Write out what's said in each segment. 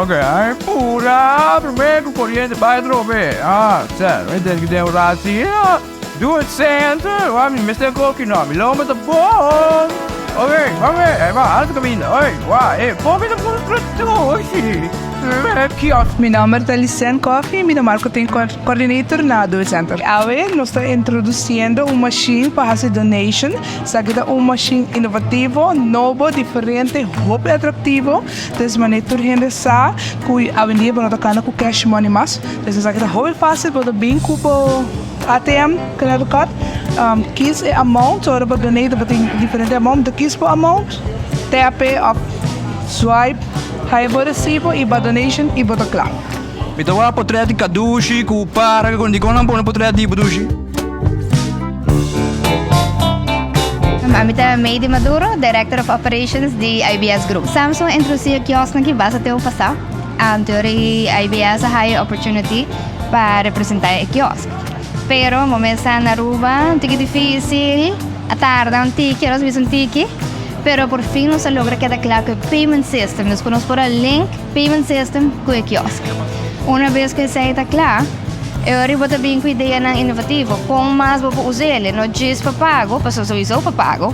Oké, pura, promé ku koriente bai atrobe. Ah, sè, mi tene ku den un rat si. Do it center, wak mi mester koki no, mi lomba ta bon. Oké, oké, ei ba, alto kaminda, oi, wak, e koki ta mustra dushi. Kiosk. Mi nomber ta Lisenne Coffie y mi ta marketing coordinator na Do It Center. Awe nos ta introduciendo un machine pa haci donation. Esaki ta un machine innovativo, nobo, diferente, hopi atractivo. Des manera tur hende sa cu awendia bo no ta cana cu cash money mas. Des esaki ta hopi facil, bo ta bin cu bo ATM credit card, kies e amount, ora bo donate bo tin diferente amount, bo ta kies bo amount, tap e of swipe, haya bo recibo y bo donation y bo ta cla. Mi ta wak potret di kadushi ku para ku dikon nan pone potret di budushi? Ami ta Meidy Maduro, Director of Operations di IBS Group. Samsung a introduci e kiosknan ki basta tempo pasa. Anto ri IBS a haya e opportunity pa representa e kiosk. Pero momento sta na Aruba un tiki dificil, a tarda un tiki, nos bisa un tiki, pero por fin nos a logra keda kla ku e payment system, dus ku nos por a link payment system ku e kiosk. Una bes ku esei ta kla, e ora bo ta bin ku ideanan inovativo, kon mas bo por us'el, no djis pa pago, pasobra souiso pa pago,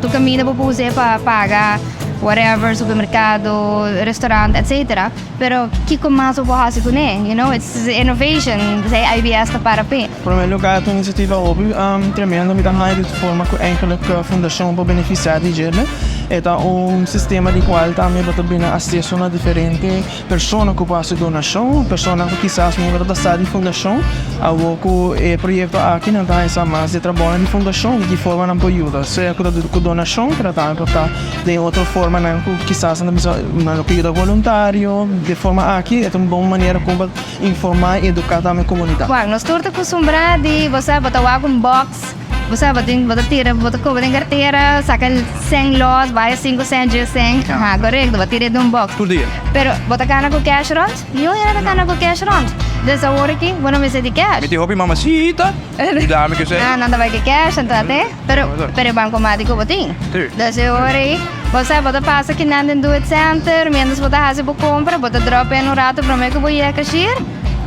tur kaminda bo por us'é pa paga whatever, supermerkado, restaurant, etcetera. Pero kiko mas bo por hasi kuné? You know, it's innovation, esei IBS ta para p'e. Prome lugar ta un iniciativa hopi tremendo mi ta haña di forma cu eigenlijk fundacion por beneficia di djele. E ta un sistema di cual tambe bo ta bini acceso na diferente persona cu por haci donacion, persona cu kisas nunca ta sa di fundacion. Awor cu e proyecto aki nan ta haña sa mas di trabounan di fundacion y ki forma nan por yuda, sea cu ta cu donacion pero tambe por ta Den otro formanan ku kisas nan ta bisa nan lo ke yuda voluntario, di e forma aki e ta un bon manera kon pa informá i eduká tambe e komunidat. Juan, nos tur ta kustumbrá di bo sa bo ta wak un box, bo sa bo tin bo ta tira bo ta koba den kartera saka sèn lòs bai sinku sèn dies sèn, aha korekto bo tira den un box. Tur dia. Pero bo ta kana ku cash rònt? Niun hende ta kana ku cash rònt. Dus awor aki bo no mester di cash. Mi tin hopi mamasita yuda mi kesei. Ah nan ta bai ku cash anto ate. Pero, pero e bancomatic cu bo tin. Sí. Dus e ora ei, bo sa, bo ta pasa kinan den Do It Center, mientras bo ta haci bo compra, bo ta drop in un rato prome cu bo yega cashier,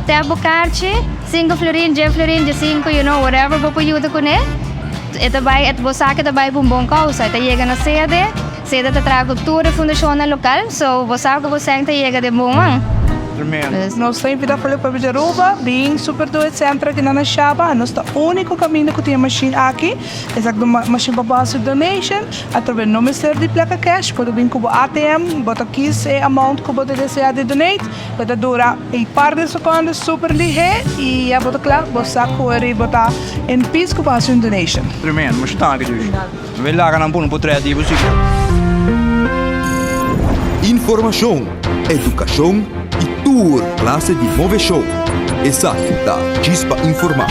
tap bo carchi, cinco florin, dje florin, dje cinco, you know, whatever bo por yuda cune, e ta bay, bo sa cu e ta bay pa un bon causa, e ta yega na sede, sede ta traha cu tur e fundacionnan local, so bo sa cu bo cen ta yega den bon man. Tremendo. Nos ta invita Pueblo Pueblo di Aruba bin Super Do It Center aki na Shaba. Nos ta unico caminda cu tin e machine aki. Esaki ta un machine pa bo haci donation. Atrobe no mester di placa cash. Bo ta bin cu bo ATM, bo ta kies e amount cu bo ta desea di donate. Bo ta dura un par di secondo super lihe y ya bo ta cla. Bo sa cu eri bo ta in peace cu bo haci un donation. Tremendo. Masha tanki dus. Mi laga nan pone potret di bo sigur. Informashon, edukashon i tur klase di moveshon. Esaki ta Djis pa Informá.